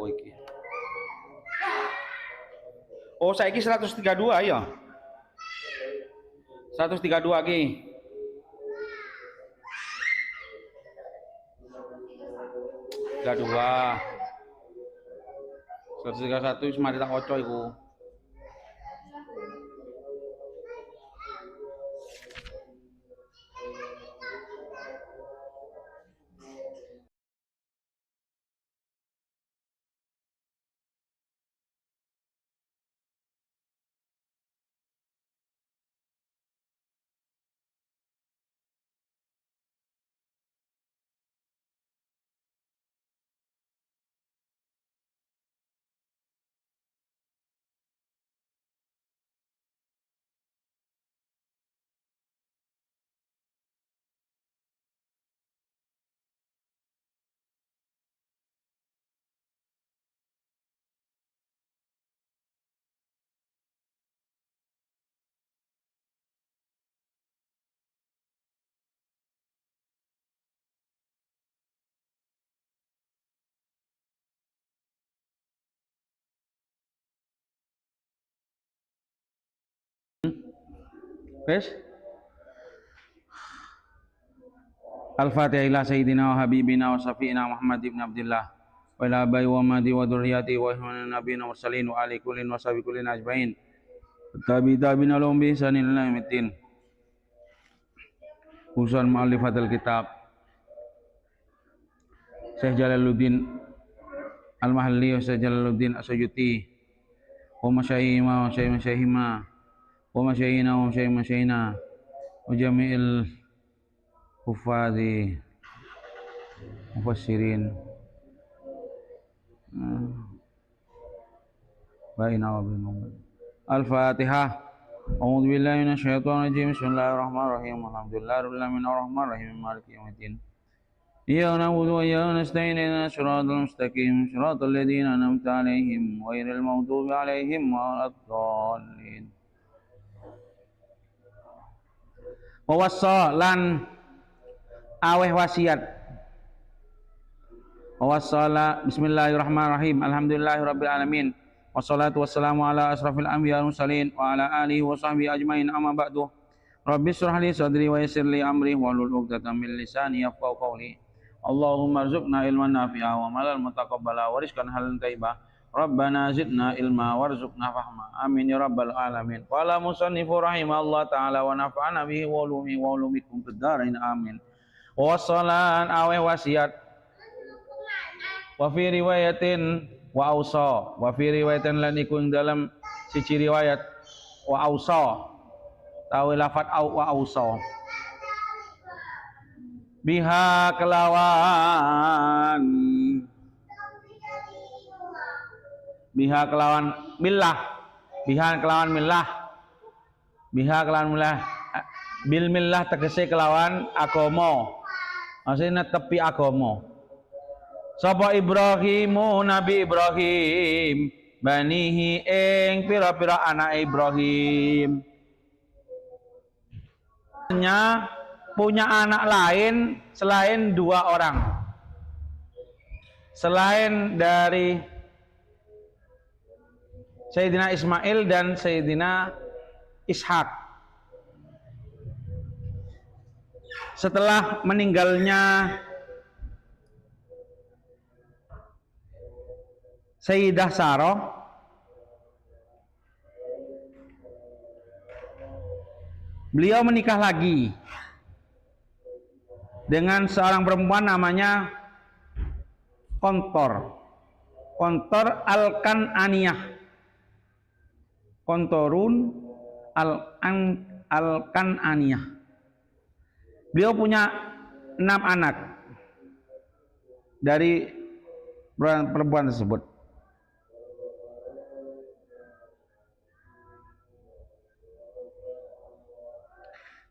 Oh iki. Oh saiki 132 ya. 132 ki. 32. 131 wis mari tak waca iku. Wes? Al-Fatihah ila sayyidina wa habibina wa syafi'ina Muhammad ibn Abdullah wa ila abai wa madi wa dhurriyyati wa ihwanina nabiyina mursalin wa ali kullin wa sahbi kullin ajmain. Tabi tabi'ina lahum bi ihsanin ila yaumiddin. Khususan mu'allifatul kitab Syekh Jalaluddin Al-Mahalli wa Syekh Jalaluddin As-Suyuti wa masyayima wa masyayima wa masyayina wa masyayina wa jami'il hufadhi mufassirin baina wa bainahum. Al-Fatihah. A'udzu billahi minasyaitonir rajim. Bismillahirrahmanirrahim. Alhamdulillahirabbil alamin arrahmanir rahim maliki yaumiddin. Iyyaka na'budu wa iyyaka nasta'in ihdinas siratal mustaqim siratal ladzina an'amta 'alaihim ghairil maghdubi 'alaihim waladdallin. Wa wassa lan aweh wasiat. Wa wassala. Bismillahirrahmanirrahim. Alhamdulillahirabbil alamin. Wassalatu wassalamu ala asrafil anbiya wal mursalin wa ala alihi wa sahbihi ajmain. Amma ba'du. Rabbi shrah li sadri wa yassir li amri wahlul 'uqdatam min lisani yafqahu qawli. Allahumma arzuqna ilman nafi'a wa amalan mutaqabbala wa rizqan halalan thayyiba. Rabbana zidna ilma warzuqna fahma. Amin ya rabbal alamin. Qala musannifu rahimahullah ta'ala wa nafa'ana bihi wa ulumi wa ulumikum fid dharain. Amin. Wassalan aweh wasiat. Wa fi riwayatin wa ausa. Wa fi riwayatin lan iku ing dalam siji riwayat wa ausa. Tawi lafat au wa ausa. Biha kelawan, biha kelawan millah, biha kelawan millah, biha kelawan millah, bil millah tegese kelawan agama, maksudnya tepi agama. Sapa Ibrahimu Nabi Ibrahim banihi ing pira-pira anak Ibrahim. Punya anak lain selain dua orang, selain dari Sayyidina Ismail dan Sayyidina Ishak. Setelah meninggalnya Sayyidah Sarah, beliau menikah lagi dengan seorang perempuan namanya Kontor, Kontor Al-Kan'aniyah, Kontorun Al-Kan'aniyah. Beliau punya 6 anak dari perempuan tersebut.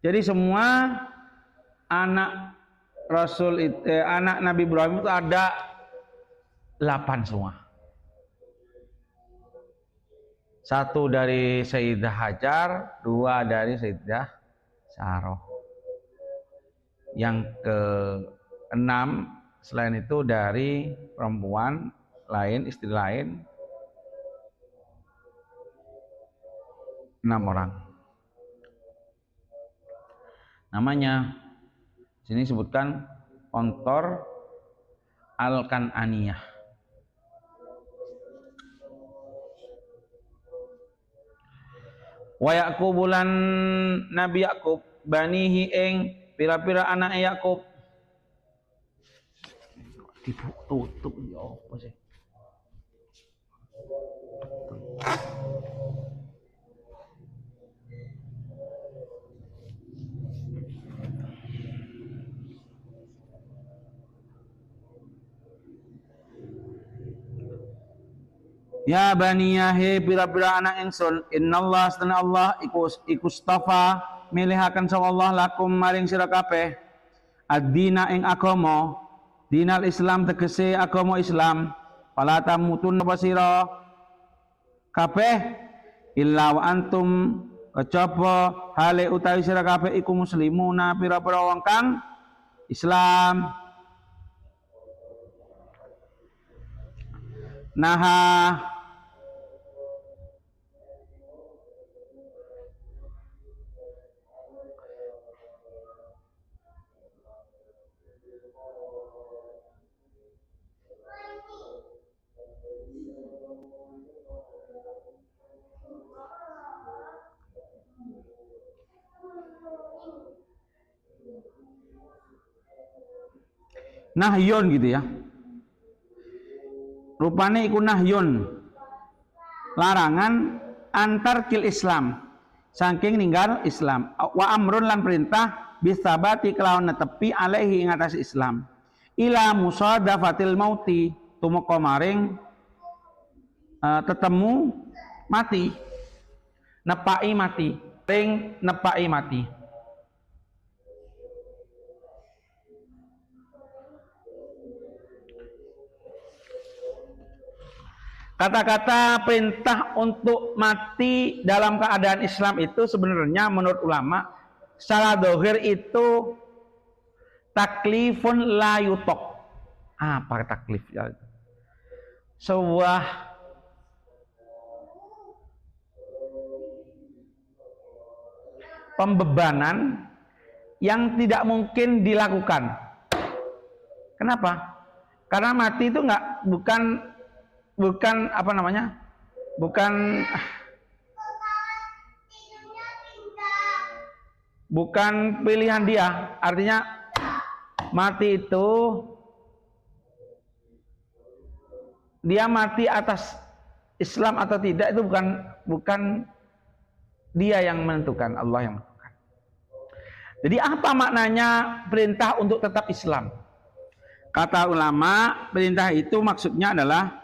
Jadi semua anak Rasul, anak Nabi Ibrahim itu ada 8 semua. 1 dari Sayyidah Hajar, 2 dari Sayyidah Saroh. Yang ke-6 selain itu dari perempuan lain, istri lain 6 orang. Namanya sini sebutkan Ontor Al-Kan'aniyah. Wa Yaqubulan Nabi Yakub banihi ing pira-pira anak Yakub. Ditutup ya apa sih? Ya baniya he pira-pira anak ingsun, innallaha astana Allah iku iku stafa milihaken sapa Allah lakum maring sira kabeh ad-dina ing agama, dinal Islam tegese agama Islam, fala tamutunna sira kabeh illa wa antum kejaba hale utawi sira kabeh iku muslimuna pira-pira wong kang Islam. Naha nahyun gitu ya. Rupane iku nahyun, larangan antar kil Islam, saking ninggal Islam, wa amrun lan perintah bisabati kelawan netepi alaihi ing atas Islam, ila musadafatil mauti tumeka maring tetemu mati, nepai mati, ring nepai mati. Kata-kata perintah untuk mati dalam keadaan Islam itu sebenarnya menurut ulama secara dohir itu taklifun la yutok. Apa taklif ya? Sebuah pembebanan yang tidak mungkin dilakukan. Kenapa? Karena mati itu nggak, bukan bukan apa namanya? Bukan bukan pilihan dia. Artinya mati itu dia mati atas Islam atau tidak itu bukan dia yang menentukan, Allah yang menentukan. Jadi apa maknanya perintah untuk tetap Islam? Kata ulama, perintah itu maksudnya adalah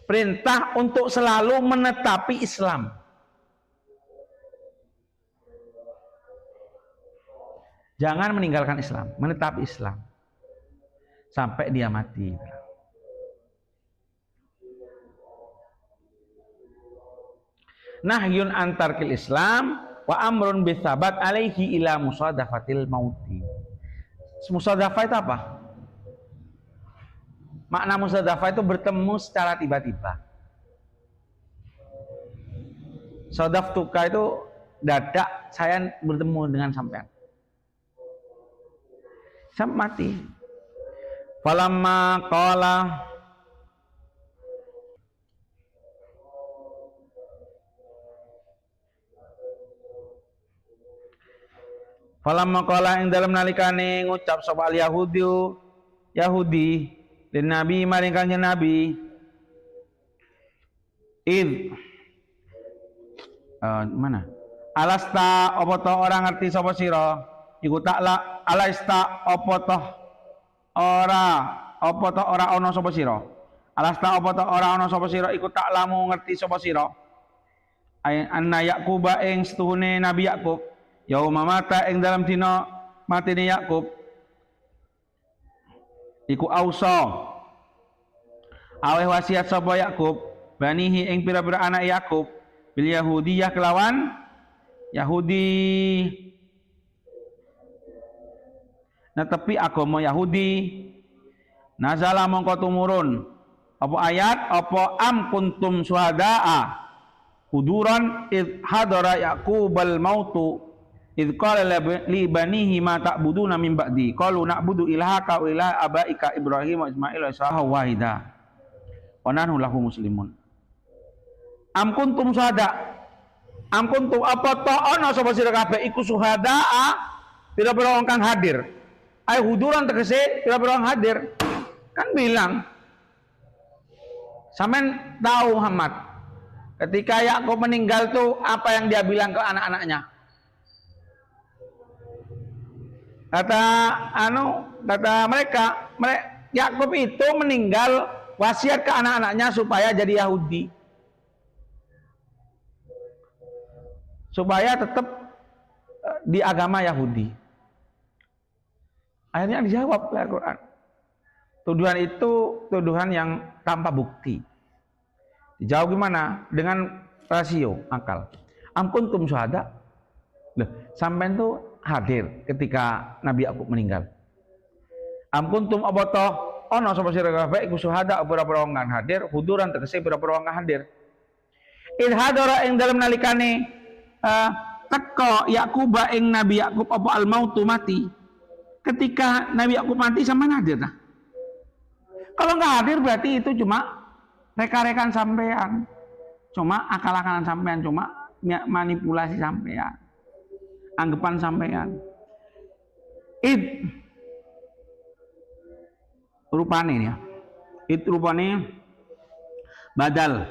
perintah untuk selalu menetapi Islam. Jangan meninggalkan Islam, menetapi Islam sampai dia mati. Nahyun antarkil Islam wa amrun bithabat alaihi ila musadafatil mauti. Musadafah itu apa? Makna musadafah itu bertemu secara tiba-tiba. Sadaftuka itu dadak saya bertemu dengan sampean. Sampai mati. Falamma qala falamma qala ing dalem nalikane ngucap sapa al Yahudi lin Nabi maring Kanjeng Nabi id mana alasta apa toh ora ngerti sapa sira iku takla alasta apa toh ora apa toh ora ana sapa sira alasta apa toh ora ana sapa sira iku taklamu ngerti sapa sira anna Yaquba ing setuhune Nabi Yakub yauma mata ing dalam dina matine Yakub iku ausa aweh wasiat sapa Yakub banihi ing pira-pira anak Yakub bil Yahudiyah kelawan Yahudi. Netepi agama Yahudi. Nazala mongko tumurun apa ayat apa am kuntum syuhadaa huduran id hadara Yaqubal mautu id qala li banihi ma ta'buduna min ba'di qalu na'budu ilahaka wa ilaha abaika Ibrahim wa Ismail wa Ishaqa wahida wa nahnu lahu muslimun. Am kuntum syuhada, am kuntum apa to ana sapa sira kabeh iku syuhadaa pira-pira wong kang hadir. Ay huduran tegese pira-pira wong hadir. Kan bilang sampean tahu Muhammad, ketika Yakub meninggal tuh apa yang dia bilang ke anak-anaknya? Kata kata mereka, Yakub itu meninggal wasiat ke anak-anaknya supaya jadi Yahudi, supaya tetap di agama Yahudi. Akhirnya dijawab oleh Al-Quran. Tuduhan itu tuduhan yang tanpa bukti. Dijawab gimana? Dengan rasio akal. Am kuntum syuhada. Loh, sampean tuh hadir ketika Nabi Yakub meninggal. Am kuntum apa toh ana sapa sira kabeh iku syuhada pira-pira wong kang hadir, huduran tegese pira-pira wong kang hadir. Id hadara ing dalem nalikane teko Yakuba ing Nabi Yakub apa al mautu mati. Ketika Nabi Yakub mati sampean hadir nah. Kalau nggak hadir berarti itu cuma reka-rekan sampean, cuma akal-akalan sampean, cuma manipulasi sampean, anggapan sampean. Id rupane ya, id rupane badal,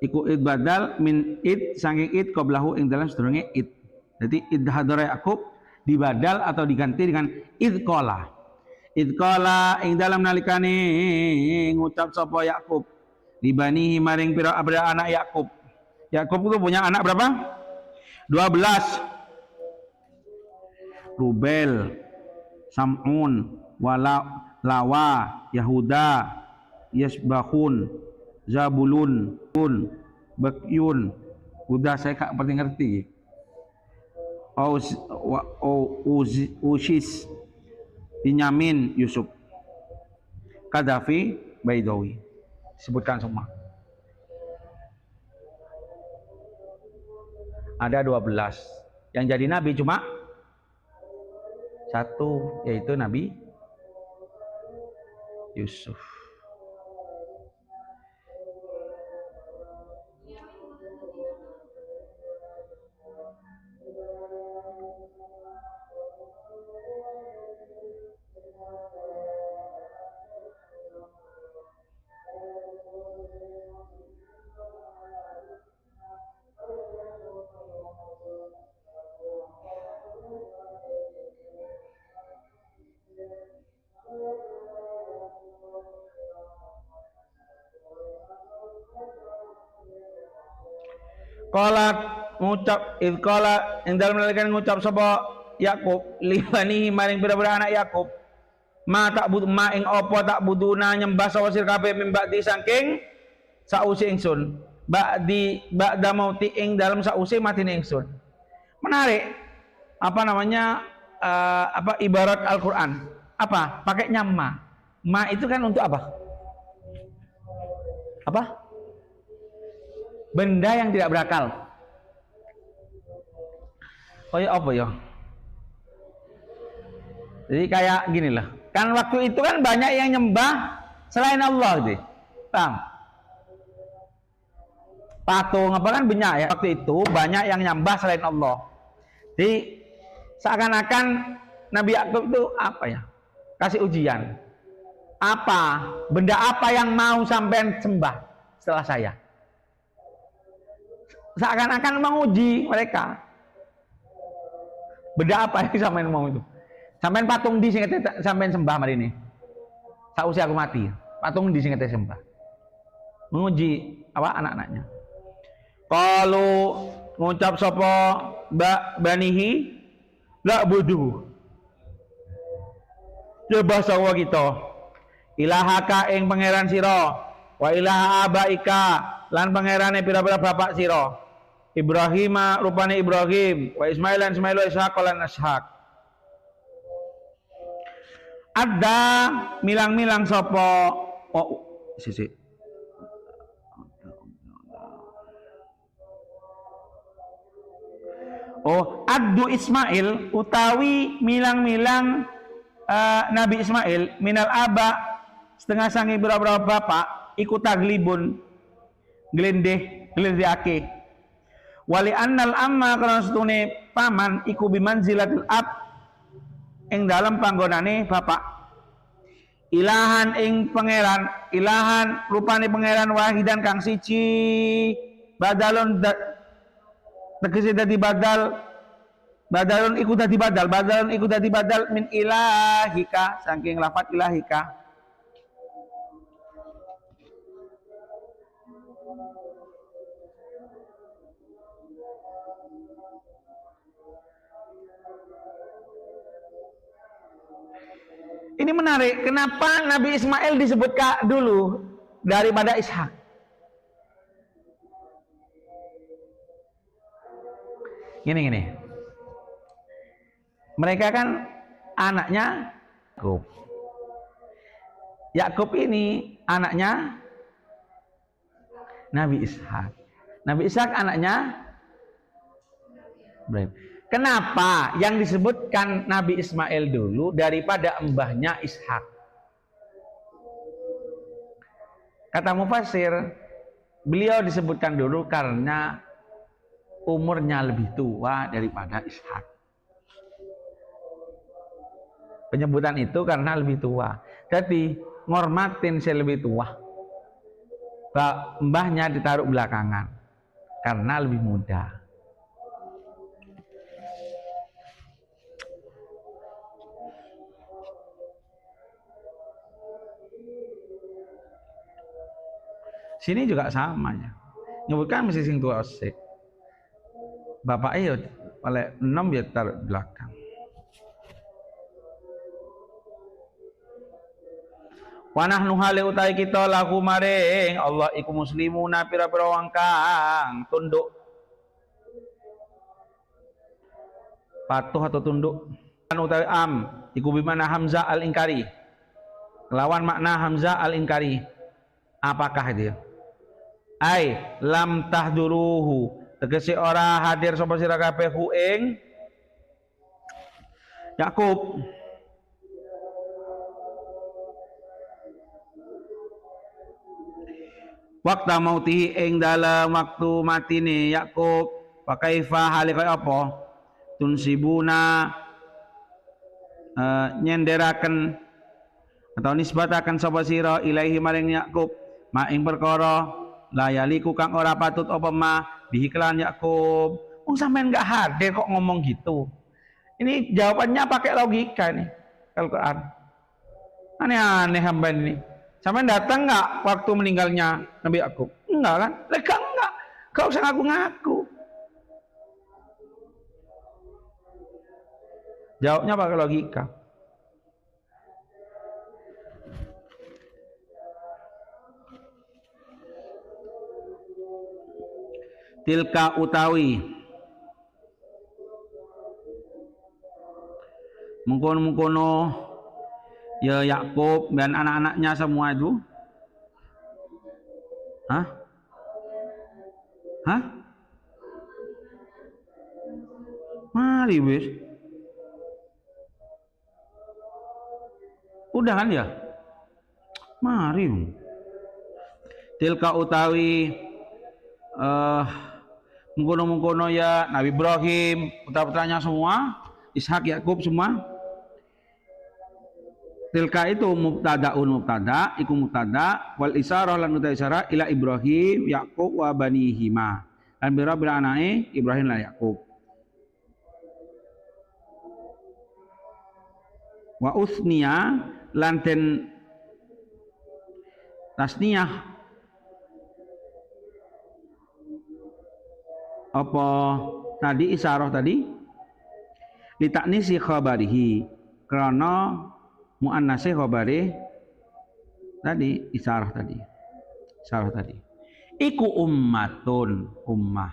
iku id badal min id saking id qablahu ing dalam sedurunge id. Jadi id hadara Yakub dibadal atau diganti dengan id qala. Id qala ing dalam nalikane ngucap sapa Yakub libanihi maring pira anak Yakub. Yakub itu punya anak berapa? 12. Rubel, Sam'un, Wala, Lawa, Yahuda, Yasbahun, Zabulun, Un, Bakyun. Udah saya gak ngerti ngerti. Aus, wa, o, uz, Ushis, Binyamin, Yusuf, Kadafi, Baidawi. Sebutkan semua. Ada 12. Yang jadi nabi cuma satu, yaitu Nabi Yusuf. Qala ngucap id qala ing dalem nalikan ngucap sapa Yakub libanihi maring pira-pira anak Yakub ma tak bud ma ing apa tak buduna nyembah sapa sira kabeh mim ba'di saking sause ingsun ba'di ba'da mauti ing dalem sause matine ingsun. Menarik apa namanya apa ibarat Al-Qur'an apa pakainya ma. Ma itu kan untuk apa? Apa? Benda yang tidak berakal. Kayak apa ya? Jadi kayak gini lah. Kan waktu itu kan banyak yang nyembah selain Allah gitu. Paham? Patung apa kan banyak ya. Waktu itu banyak yang nyembah selain Allah. Jadi seakan-akan Nabi Yakub itu apa ya? Kasih ujian. Apa? Benda apa yang mau sampean sembah setelah saya? Seakan-akan menguji mereka. Benda apa yang sampean mau itu? Sampean patung di sing sampean sembah mari ini. Sausi aku mati. Patung di sing sembah. Menguji apa anak-anaknya. Kalau ngucap sapa banihi la budu. Coba sawa kita. Ilahaka ing pangeran sira wa ilaha abaika lan pangerane pira-pira bapak sira. Ibrahim rupane Ibrahim wa Ismail lan Ismail wa Ishaq lan Ishaq. Ada milang-milang sopo, oh sisi. Oh, addu Ismail utawi milang-milang Nabi Ismail minal aba setengah sangi berapa bapak iku taglibun glendeh glendehake, wali annal amma karena setune paman iku bimanzilatil ab ing dalam panggonane bapak, ilahan ing pangeran, ilahan rupane pangeran, wahidan kang siji, badalun tegese dadi badal, badalun iku dadi badal, badalun iku dadi badal, min ilahika saking lafat ilahika. Ini menarik, kenapa Nabi Ismail disebut kak dulu daripada Ishak? Gini gini. Mereka kan anaknya Yakub. Yakub ini anaknya Nabi Ishak. Nabi Ishak anaknya Ibrahim. Kenapa yang disebutkan Nabi Ismail dulu daripada mbahnya Ishak? Kata mufassir, beliau disebutkan dulu karena umurnya lebih tua daripada Ishak. Penyebutan itu karena lebih tua. Jadi ngormatin saya lebih tua. Mbahnya ditaruh belakangan karena lebih muda. Sini juga sama ya. Nyebutkan mesti sing tua sik. Bapaknya ya oleh enam ya taruh belakang. Wa nahnu hale utai kita lahu maring Allah iku muslimuna pira-pira wong kang tunduk, patuh atau tunduk. Utawi am iku bimana hamzah al ingkari, lawan makna hamzah al ingkari apakah itu ya? Ai lam tahduruhu tegese ora hadir sapa sira kabeh hu ing Yakub. Waktu mautihi ing dalem waktu matine Yakub, wa kaifa hale kaya apa tunsibuna nyenderaken atau nisbataken sapa sira ilaihi maring Yakub ma ing perkara layaliku kang ora patut apa ma bihi kelan Yakub. Wong sampean enggak hadir kok ngomong gitu. Ini jawabannya pakai logika nih Al-Qur'an. Aneh-aneh sampean ini. Sampean datang enggak waktu meninggalnya Nabi Yakub? Enggak kan? Lega enggak. Gak usah ngaku-ngaku. Jawabnya pakai logika. Tilka utawi mengkono-mengkono ya Yakub dan anak-anaknya semua itu. Hah? Hah? Mari wis. Udah kan ya? Mari. Tilka utawi mengkono-mengkono ya Nabi Ibrahim, putra-putranya semua, Ishak, Yakub semua. Tilka itu mubtadaun mubtada, iku mubtada wal isyarah lan uta isyarah ila Ibrahim, Yakub wa banihima. Lan bira-bira anake Ibrahim lan Yakub. Wa usniya lan den tasniyah apa tadi isyarah tadi litaknisi khabarihi krana muannase khabari tadi isyarah tadi, isyarah tadi iku ummatun ummah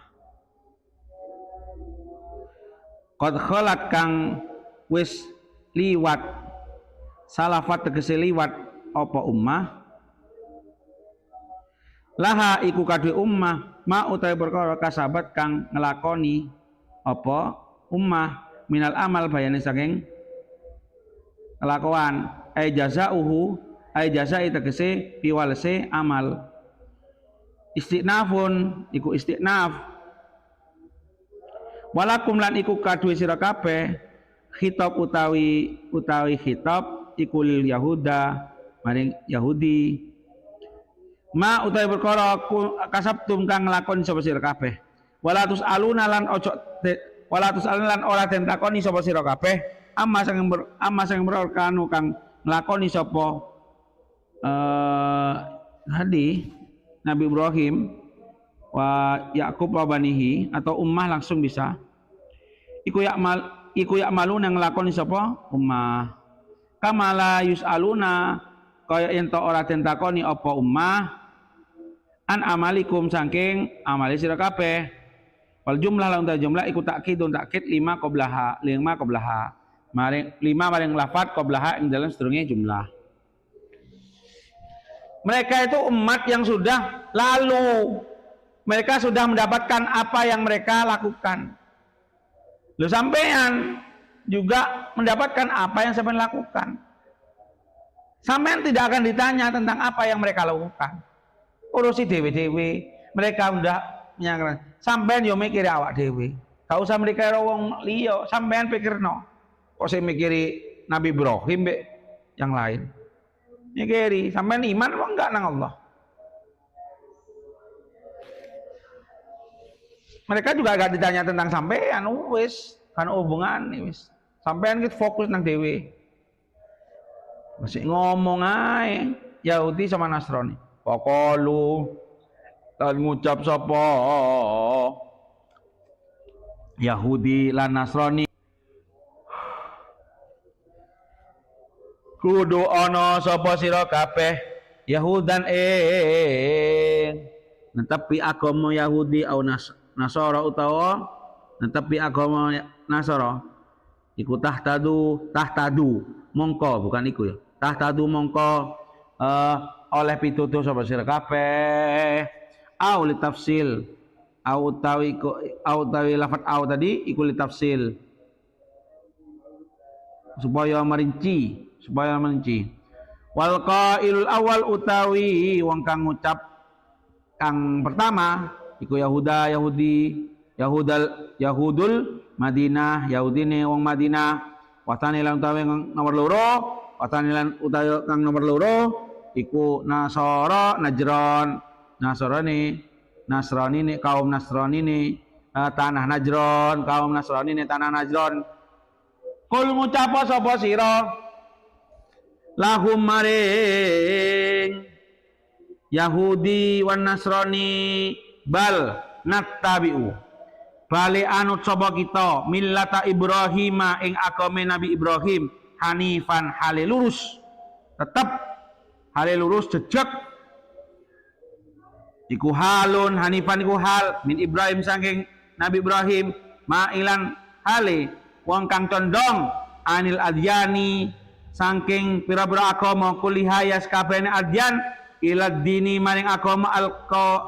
qad khalat kang wis liwat Salafat tegese liwat apa ummah laha iku kadhe ummah ma utawi perkara kasabat kang nglakoni apa ummah minal amal bayane saking kelakuan ai jazauhu ai jazai tegese piwalese amal istinafun iku istinaf walakum lan iku kaduwe sira kabeh khitab utawi khitab iku lil yahuda maring Yahudi ma utawi perkara kasabtum kang nglakoni sapa sira kabeh wala tusaluna lan ojo wala tusaluna lan ora den takoni sapa sira kabeh amma sing kanu kang nglakoni sapa tadi Nabi Ibrahim wa Yakub wa banihi atau ummah langsung bisa iku yakmalu nang nglakoni sapa ummah kamala yusaluna kaya yen to ora den takoni apa ummah an amalikum saking amali sira kabeh wal jumlah lan ta jumlah iku takkidun takkid lima qablaha maring lima maring lafat qablaha ing dalam sedurunge jumlah. Mereka itu umat yang sudah lalu, mereka sudah mendapatkan apa yang mereka lakukan. Lu sampean juga mendapatkan apa yang sampean lakukan. Sampean tidak akan ditanya tentang apa yang mereka lakukan. Urusi dewe-dewe, mereka udah menyangka. Sampean yo mikir awak dewe. Gak usah mikir wong liya, sampean pikirno. Kok sing mikiri Nabi Ibrahim mbek yang lain. Mikiri, sampean iman apa enggak nang Allah? Mereka juga gak ditanya tentang sampean, wis kan hubungan wis. Sampean kita fokus nang dewe. Masih ngomong ae Yahudi sama Nasrani. Faqalu lan ngucap sapa Yahudi lan Nasrani kudu ana sapa sira kabeh Yahudan ing netepi agama Yahudi au Nasara utawa netepi agama Nasara iku tahtadu mongko bukan iku ya tahtadu mongko oleh pitutuh sapa sira kabeh au li tafsil au utawi lafat au tadi iku li tafsil supaya merinci wal qailul awal utawi wong kang ngucap kang pertama iku Yahuda Yahudi Yahudal Yahudul Madinah Yahudine wong Madinah watane lan utawi nomor loro watane lan utawi kang nomor loro iku Nasara Najran Nasrani Nasrani ne kaum Nasrani ne tanah Najran kaum Nasrani ne tanah Najran kul ngucap sapa sira lahum maring Yahudi wan Nasrani bal nattabi'u bali anut sapa kita millata Ibrahima ing agame Nabi Ibrahim hanifan hale lurus tetep hale lurus jejeg iku halun hanifan iku hal min Ibrahim saking Nabi Ibrahim ma'ilan hale wong kang condong anil adyani saking pira-pira agama kulihaya sakabehane adyan ila dini maring agama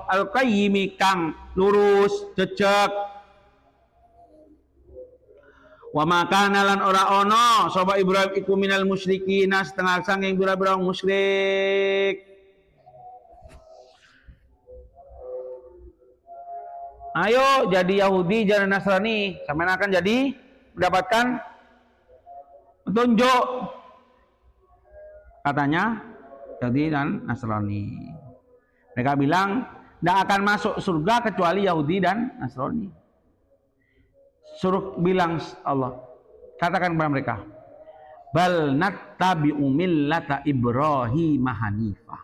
al-qayyimi kang lurus jejeg wa makana lan ora ana sapa Ibrahim iku minal musyrikin setengah saking pira-pira musyrik. Ayo jadi Yahudi jadi Nasrani sampean akan jadi mendapatkan petunjuk katanya Yahudi dan Nasrani. Mereka bilang tidak akan masuk surga kecuali Yahudi dan Nasrani. Suruh bilang Allah, katakan kepada mereka, bal nattabi'u millata Ibrahim hanifah.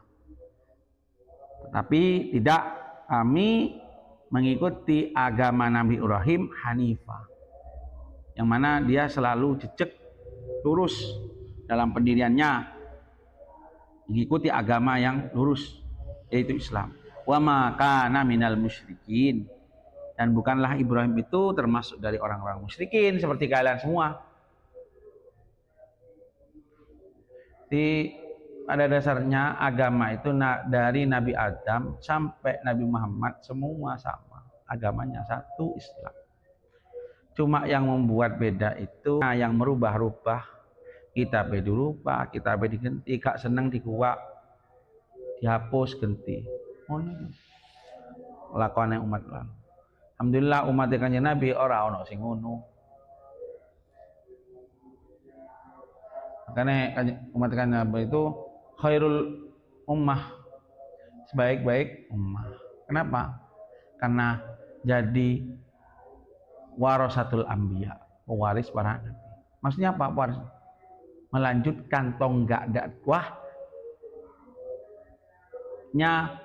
Tetapi tidak, kami mengikuti agama Nabi Ibrahim hanifah, yang mana dia selalu jejak lurus dalam pendiriannya, mengikuti agama yang lurus, yaitu Islam. Wa ma kana minal musyrikin, dan bukanlah Ibrahim itu termasuk dari orang-orang musyrikin seperti kalian semua. Di pada dasarnya agama itu dari Nabi Adam sampai Nabi Muhammad semua sama, agamanya satu, Islam. Cuma yang membuat beda itu yang merubah-rubah, kitab dirubah, kitab diganti, gak seneng dikuak, dihapus, ganti. Oh, lakone umat lalu. Alhamdulillah umat Kanjeng Nabi ora ono sing ngono. Makanya umat Kanjeng Nabi itu khairul ummah, sebaik-baik ummah. Kenapa? Karena jadi warasatul anbiya, pewaris para nabi. Maksudnya apa waris? Melanjutkan tonggak dakwahnya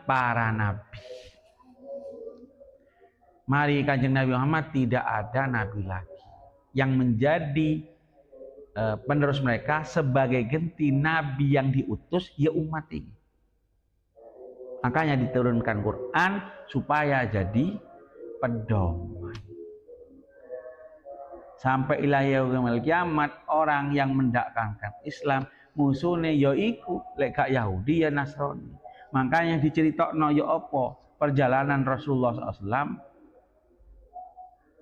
para nabi. Mari Kanjeng Nabi Muhammad tidak ada nabi lagi yang menjadi penerus mereka sebagai ganti nabi yang diutus, ya umat ini. Makanya diturunkan Quran supaya jadi pedoman. Sampai ila yaumil kiamat orang yang mendakwakan Islam musuhnya ya iku lek gak Yahudi ya Nasrani. Makanya diceritakno ya apa perjalanan Rasulullah SAW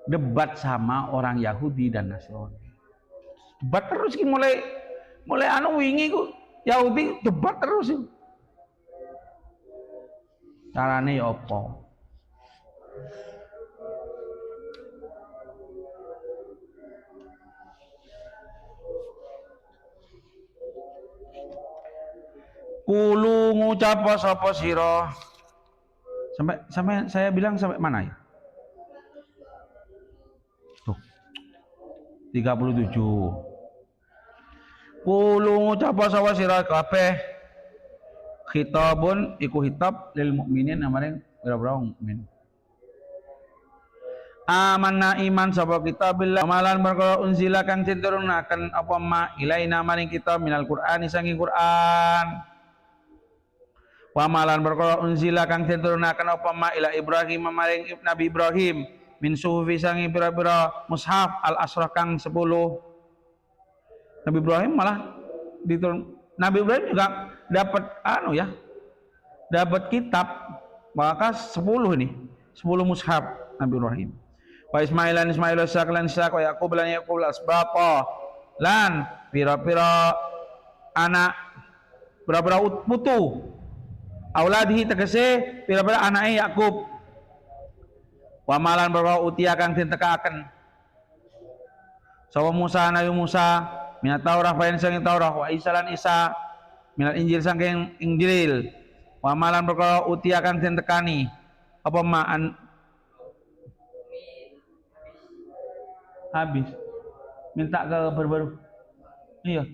debat sama orang Yahudi dan Nasrani. Debat terus ki mulai anu wingi ku Yahudi debat terus. Carane ya apa? Kulu ngucap sapa sira. Sampai saya bilang sampai mana ya? Tuh. 37. Kulu ngucap sapa sira kabeh. Khitabun iku khitab lil mukminin maring pira-pira mukmin. Amanna iman sapa kita billah malan perkara unzila kang diturunaken apa ma ilaina maring kita minal Qur'ani saking Qur'an. Wa malan perkara unzila kang diturunaken apa ma ila Ibrahim maring Nabi Ibrahim min suhufi saking pira-pira mushaf al asra kang 10. Nabi Ibrahim malah diturun, Nabi Ibrahim juga dapat anu ya, dapat kitab maka 10 ini, 10 mushaf Nabi Ibrahim. Wa Ismail lan Ismail wa Ishaq lan Ishaq wa Yaqub lan Yaqub asbaqa lan pira-pira anak, pira-pira putu auladihi tegese pira-pira anake Yakub. Wa malan perkara utia kang den tekaaken sapa Musa Nabi Musa minat Taurah bayan saking Taurah wa Isa lan Isa minat Injil saking Injil. Wa malan perkara utia kang den tekani apa ma'an habis minta ke baru-baru. Iya.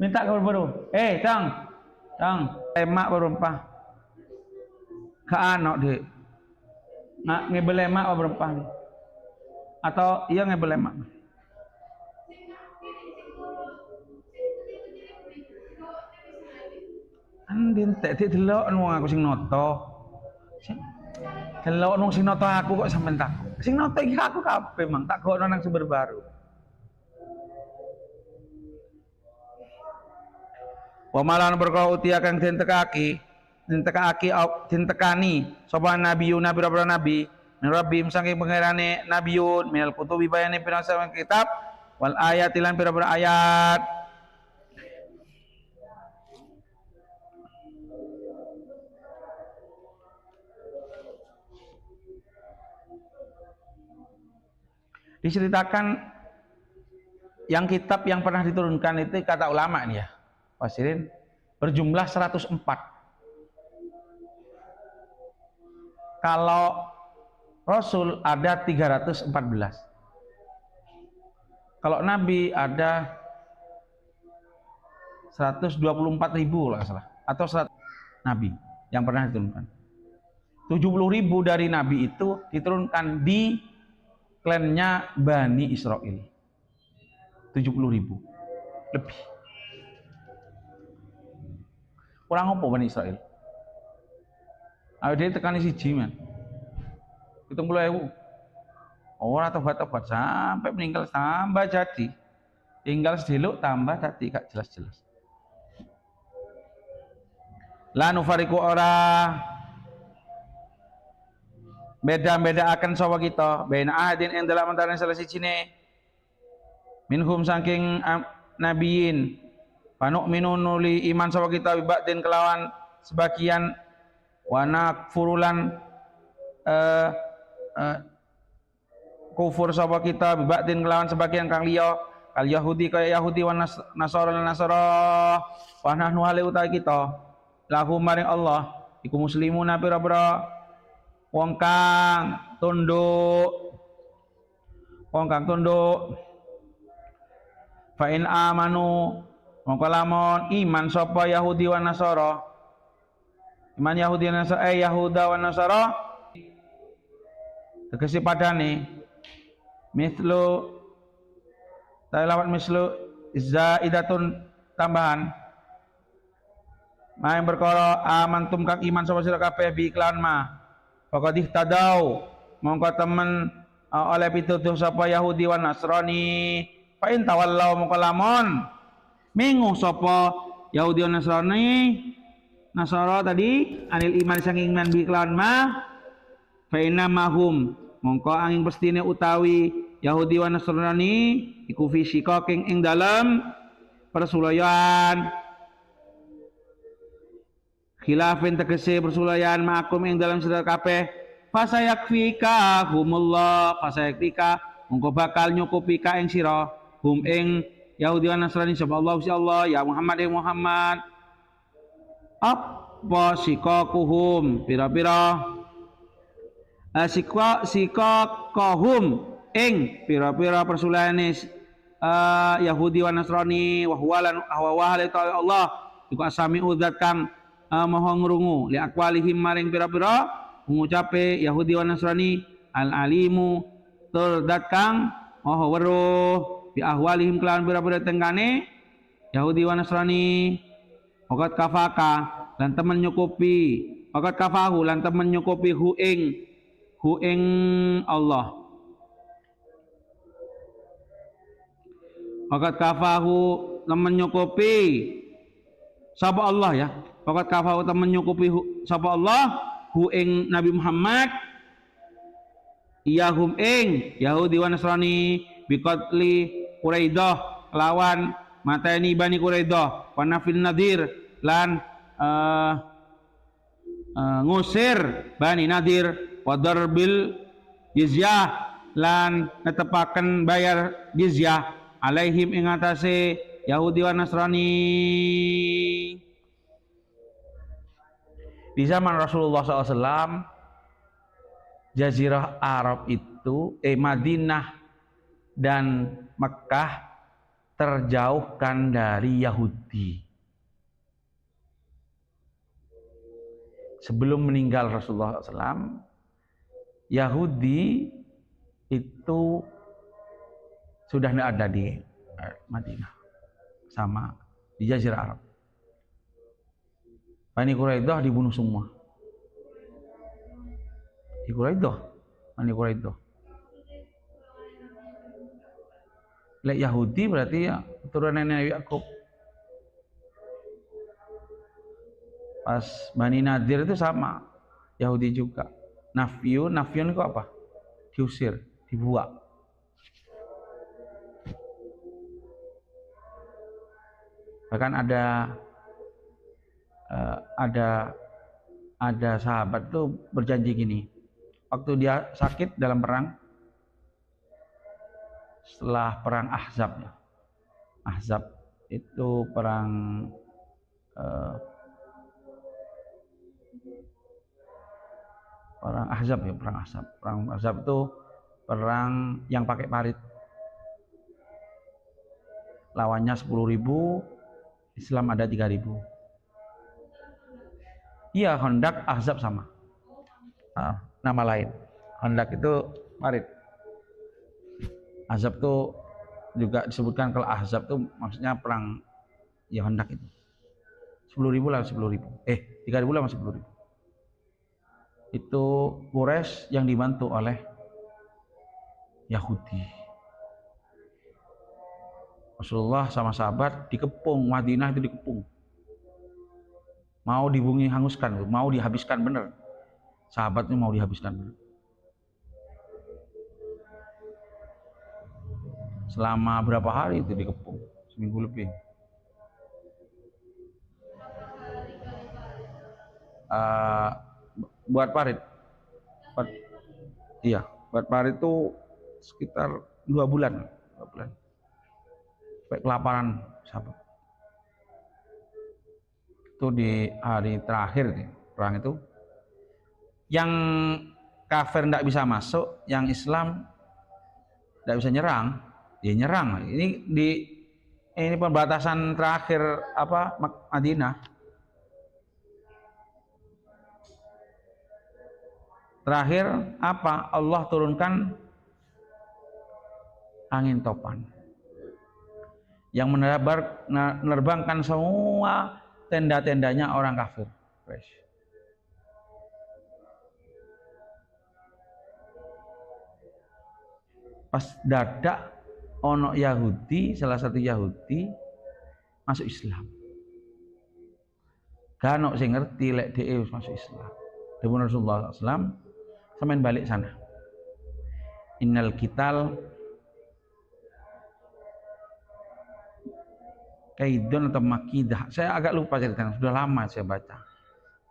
Minta ke baru-baru. Tang. Tang, emak berempah. Ke anak dek. Nggak ngebel emak berempah nih. Atau iya ngebel emak. Andin tek delok wong aku sing noto. Delok wong sing noto aku kok sampean takut. Sing noto iki aku kabeh mang tak gokno nang sumber baru. Wa malan perkara utia kang den tekaki, den tekani sapa nabiyun nabi para nabi, min rabbim saking pangerane nabiyun minal kutubi bayane pirang-pirang kitab wal ayat lan pira-pira ayat. Diceritakan yang kitab yang pernah diturunkan itu kata ulama nih ya, Fasirin, berjumlah 104. Kalau Rasul ada 314. Kalau Nabi ada 124.000 kalau salah, atau 100 Nabi yang pernah diturunkan. 70.000 dari Nabi itu diturunkan di klannya Bani Israel. 70.000 lebih. Kurang apa Bani Israel? Ayo dia tekani siji man. 70.000. Ora tobat-tobat sampai meninggal tambah jadi. Tinggal sediluk tambah tadi gak jelas-jelas. La nufariku ora beda-beda akan sapa kita baina ahadin ing dalam antarané salah sijine minhum saking nabiyin fanu'minu nuli iman sapa kita bibadin kelawan sebagian wa nakfurulan kufur sapa kita bibadin kelawan sebagian kang liya kal Yahudi kaya Yahudi wa Nasara lan Nasara wa nahnu hale utawi kita lahu maring Allah iku muslimuna pira-pira wong kang tunduk, wong kang tunduk. Fa in amanu mongko lamun iman sapa Yahudi wa Nasara, iman Yahudi wa Nasara, Yahuda wa Nasara tegese padane mithlu lawat mislu zaidatun tambahan maing perkara amantum kang iman sapa sira kabeh bi iklan ma faqad ihtadau mongko temen oleh pituduh sapa Yahudi wa Nasrani fa in tawallau mongko lamun mingu sapa Yahudi wa Nasrani Nasara tadi anil iman saking iman bi iklan ma fa inna mahum mongko angin pestine utawi Yahudi wa Nasrani iku fi syiqaqin ing dalem persulayan khilafin tegese persulayan ma'akum ing dalem sira kabeh fasayakfika humullah fasayakfika mongko bakal nyukupi ka ing sira hum ing Yahudi wa Nasrani sapa Allah si Allah ya Muhammad ya Muhammad apa sikakuhum pira-pira sikakahum ing pira-pira persulayane Yahudi wa Nasrani wa huwa lan wa Allah iku asami udzat kang maha ngrungu li aqwalihim maring pira-pira ngucape Yahudi wa Nasrani al alimu tur zat kang maha weruh bi ahwalihim kelawan pira-pira tengkane Yahudi wa Nasrani waqad kafaka lan temen nyukupi waqad kafahu lan temen nyukupi hu ing Allah waqad kafahu temen nyukupi sapa Allah ya waqad kafahu temen nyukupi sapa Allah hu ing Nabi Muhammad iyahum ing Yahudi wa Nasrani biqatli Quraidah lawan mateni Bani Quraidah wa nafil Nadir lan ngusir Bani Nadir wa darbil jizyah lan netepaken bayar jizyah alaihim ing atase Yahudi wa Nasrani. Di zaman Rasulullah SAW, Jazirah Arab itu, Madinah dan Mekah terjauhkan dari Yahudi. Sebelum meninggal Rasulullah SAW, Yahudi itu sudah tidak ada di Madinah sama di Jazirah Arab. Bani Quraidah dibunuh semua. Di Quraidah, Bani Quraidah. Lek Yahudi berarti ya keturunan Nabi Yakub. Pas Bani Nadir itu sama Yahudi juga. Nafyun itu apa? Diusir, dibuang. Bahkan ada sahabat tuh berjanji gini, waktu dia sakit dalam perang, setelah perang Ahzab ya. Ahzab itu perang perang Ahzab ya, perang Ahzab. Perang Ahzab itu perang yang pakai parit. Lawannya 10.000, Islam ada 3.000. Iya, Khandaq Ahzab sama. Nama lain. Khandaq itu parit. Ahzab itu juga disebutkan kalau Ahzab itu maksudnya perang ya Khandaq itu. 10.000 lawan 10.000. 3.000 lawan 10.000. Itu Quraisy yang dibantu oleh Yahudi. Rasulullah sama sahabat dikepung, Madinah itu dikepung. Mau dibungi hanguskan, mau dihabiskan bener. Sahabatnya mau dihabiskan bener. Selama berapa hari itu dikepung? Seminggu lebih. Buat parit. Iya, buat parit itu sekitar 2 bulan. 2 bulan. Sampai kelaparan sahabat. Itu di hari terakhir nih, perang itu. Yang kafir tidak bisa masuk, yang Islam tidak bisa nyerang, ya nyerang. Ini di ini perbatasan terakhir apa Madinah. Terakhir apa? Allah turunkan angin topan yang menerbangkan semua tenda-tendanya orang kafir. Pas dadak ono Yahudi, salah satu Yahudi masuk Islam. Gak sing ngerti lek dhek wis masuk Islam. Dhewe Rasulullah SAW sampean balik sana. Innal qital kaidun atau makidah. Saya agak lupa ceritanya, sudah lama saya baca.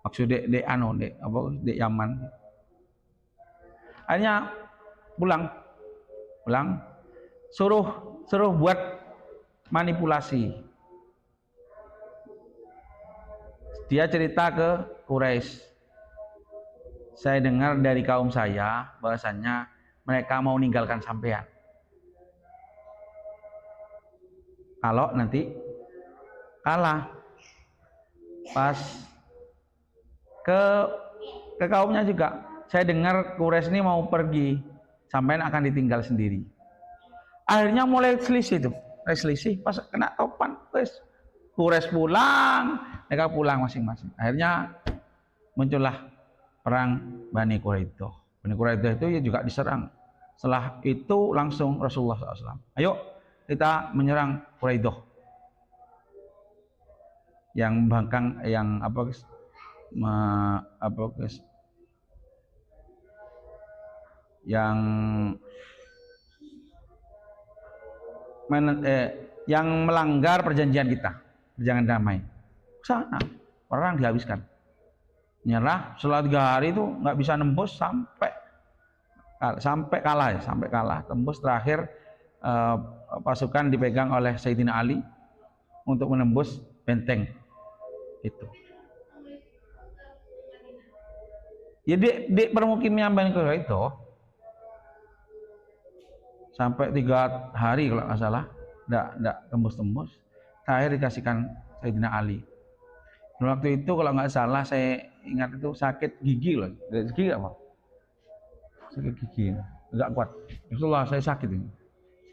Maksud dek anu dek apa dek Yaman. Akhirnya pulang suruh buat manipulasi. Dia cerita ke Quraisy. Saya dengar dari kaum saya bahwasannya mereka mau meninggalkan sampean. Kalau nanti kalah. Pas ke kaumnya juga, saya dengar Quraisy ini mau pergi, sampean akan ditinggal sendiri. Akhirnya mulai selisih tuh, mulai selisih pas kena topan, wes Quraisy pulang, mereka pulang masing-masing. Akhirnya muncullah perang Bani Quraidah. Bani Quraidah itu ya juga diserang. Setelah itu langsung Rasulullah SAW, ayo kita menyerang Quraidah. Yang bangkang, yang apa, yang melanggar perjanjian kita, perjanjian damai. Sana perang dihabiskan. Nyerah setelah 3 hari itu nggak bisa nembus sampai kalah ya, sampai kalah tembus. Terakhir pasukan dipegang oleh Sayyidina Ali untuk menembus benteng itu. Jadi di permukiman Bani Quraidah itu sampai 3 hari kalau nggak salah, nggak tembus-tembus. Terakhir dikasihkan Sayyidina Ali. Dan waktu itu kalau nggak salah saya ingat itu sakit gigi loh, gigi apa? Sakit gigi, nggak kuat. Rasulullah saya sakit ini.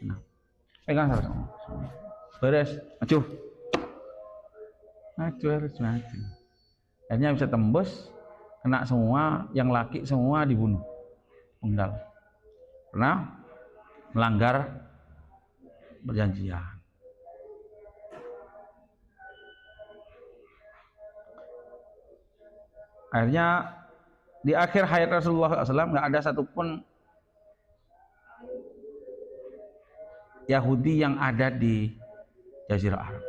Nah, pegang sama. Beres, maju. Maju harus maju. Akhirnya bisa tembus, kena semua, yang laki semua dibunuh. Penggal. Karena melanggar perjanjian. Akhirnya di akhir hayat Rasulullah SAW nggak ada satupun Yahudi yang ada di Jazirah Arab.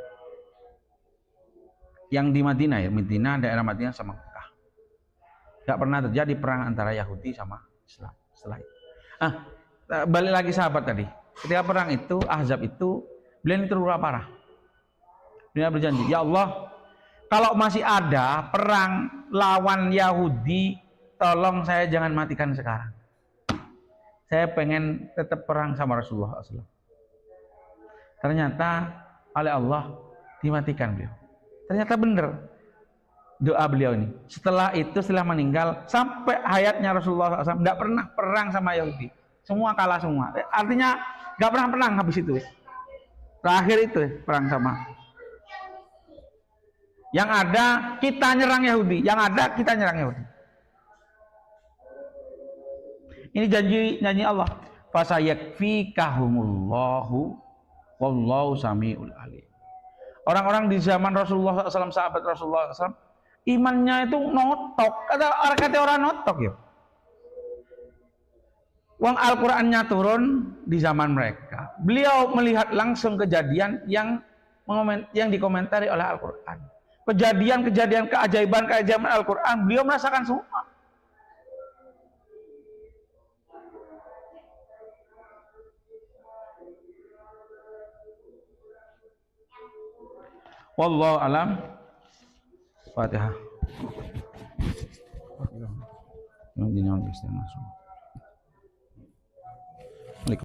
Yang di Madinah ya, Madinah, daerah Madinah sama Mekah. Nggak pernah terjadi perang antara Yahudi sama Islam setelah itu. Ah, balik lagi sahabat tadi. Ketika perang itu, Ahzab itu, beliau terluka parah. Beliau berjanji, ya Allah, kalau masih ada perang lawan Yahudi, tolong saya jangan matikan sekarang. Saya pengen tetap perang sama Rasulullah SAW. Ternyata oleh Allah dimatikan beliau. Ternyata benar doa beliau ini. Setelah itu, setelah meninggal, sampai hayatnya Rasulullah SAW tidak pernah perang sama Yahudi. Semua kalah semua. Artinya nggak pernah perang habis itu. Terakhir itu perang sama. Yang ada kita nyerang Yahudi, yang ada kita nyerang Yahudi. Ini janji Allah. Fasayakfikahumullahu wallahu samiul alim. Orang-orang di zaman Rasulullah SAW, sahabat Rasulullah SAW, imannya itu notok. Kata orang, kata orang notok ya. Wong Al-Qur'annya turun di zaman mereka. Beliau melihat langsung kejadian yang dikomentari oleh Al-Qur'an. Kejadian-kejadian, keajaiban-keajaiban Al-Qur'an beliau merasakan semua. Wallahu alam. Fatihah. Yang